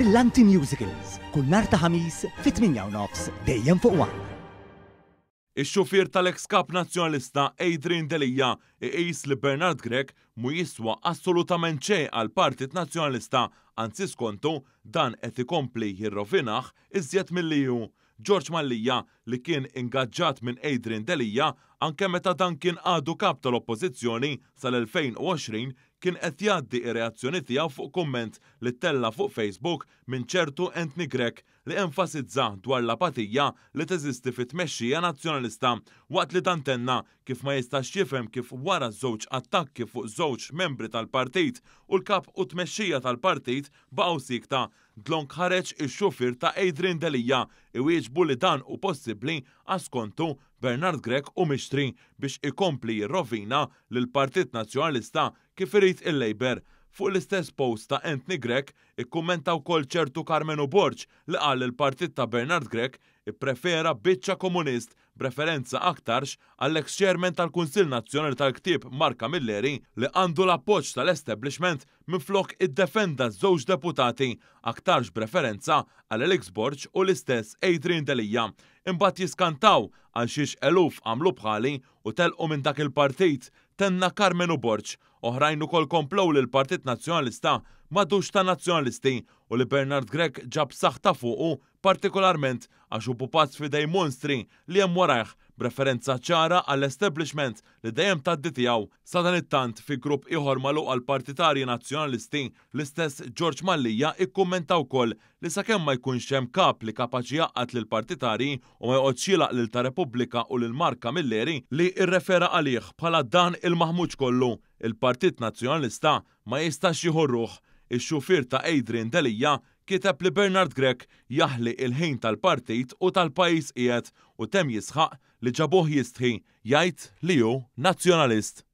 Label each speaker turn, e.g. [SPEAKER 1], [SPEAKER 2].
[SPEAKER 1] Brillanti Musicals, kull nhar ta' Ħamis fit-8:30 dejjem fuq One.
[SPEAKER 2] Ix-xufier tal-eks Kap Nazzjonalista Adrian Delia iqis li Bernard Grech mhu jiswa assolutament xejn għall-Partit Nazzjonalista, anzi skontu dan qed ikompli jirrovinah iżjed milli hu. George Mallia li kien ingaġġat minn Adrian Delia anke meta dan kien għadu Kap tal-Oppożizzjoni sal-2020 kien qed jgħaddi r-reazzjoni tiegħu fuq kumment li ttella' fuq Facebook minn ċertu Anthony Grech li enfasizza dwar l-apatija li teżisti fit-tmexxija Nazzjonalista waqt li dan tenna kif ma jistax jifhem kif wara żewġ attakki fuq żewġ membri tal-partit u l-Kap u t-tmexxija tal-partit baqgħu siekta dlonk ħareġ ix-xufier ta' Adrian Delia iwieġbu li dan hu possibbli għax skontu Bernard Grech hu mixtri biex ikompli jirrovina lill-Partit Nazzjonalista kif irid il-Labour. Fuq l-istess post ta' Anthony Grech ikkummenta wkoll ċertu Karmenu Borg li qal li l-partit ta' Bernard Grech ipprefera biċċa komunist b'referenza aktarx għall-eks chairman tal-Kunsill Nazzjonali tal-Ktieb Mark Camilleri li għandu l-appoġġ tal-establishment minflok iddefenda żewġ deputati aktarx b'referenza għal Alex Borg u l-istess Adrian Delia. Imbagħad jiskantaw għal xiex eluf għamlu bħali u telqu minn dak il-partit, tenna Karmenu Borg. Oħrajn ukoll komplew li l-Partit Nazzjonalista m'għadux tan-Nazzjonalisti u li Bernard Grech ġab saħta fuqu partikolarment għax hu pupazz f'idej monstri li hemm warajh, b'referenza ċara għall-establishment li dejjem tgħaddi tiegħu. Sadanittant, fi grupp ieħor magħluq għall-partitarji Nazzjonalisti, l-istess George Mallia ikkummenta wkoll li sakemm ma jkunx hemm kap li kapaċi jgħaqqad lill-partitarji u ma joqgħodx jilgħaq lil ta' Repubblika u lil Mark Camilleri li rrefera għalih bħala dan il-maħmuġ kollu, il-Partit Nazzjonalista ma jistax jieħu r-ruħ. Ix-xufier ta' Adrian Delia kiteb li Bernard Grech jaħli il-ħin tal-partit u tal-pajjiż qiegħed u temm jisħaq li ġabuh jistħi jgħid li hu Nazzjonalist.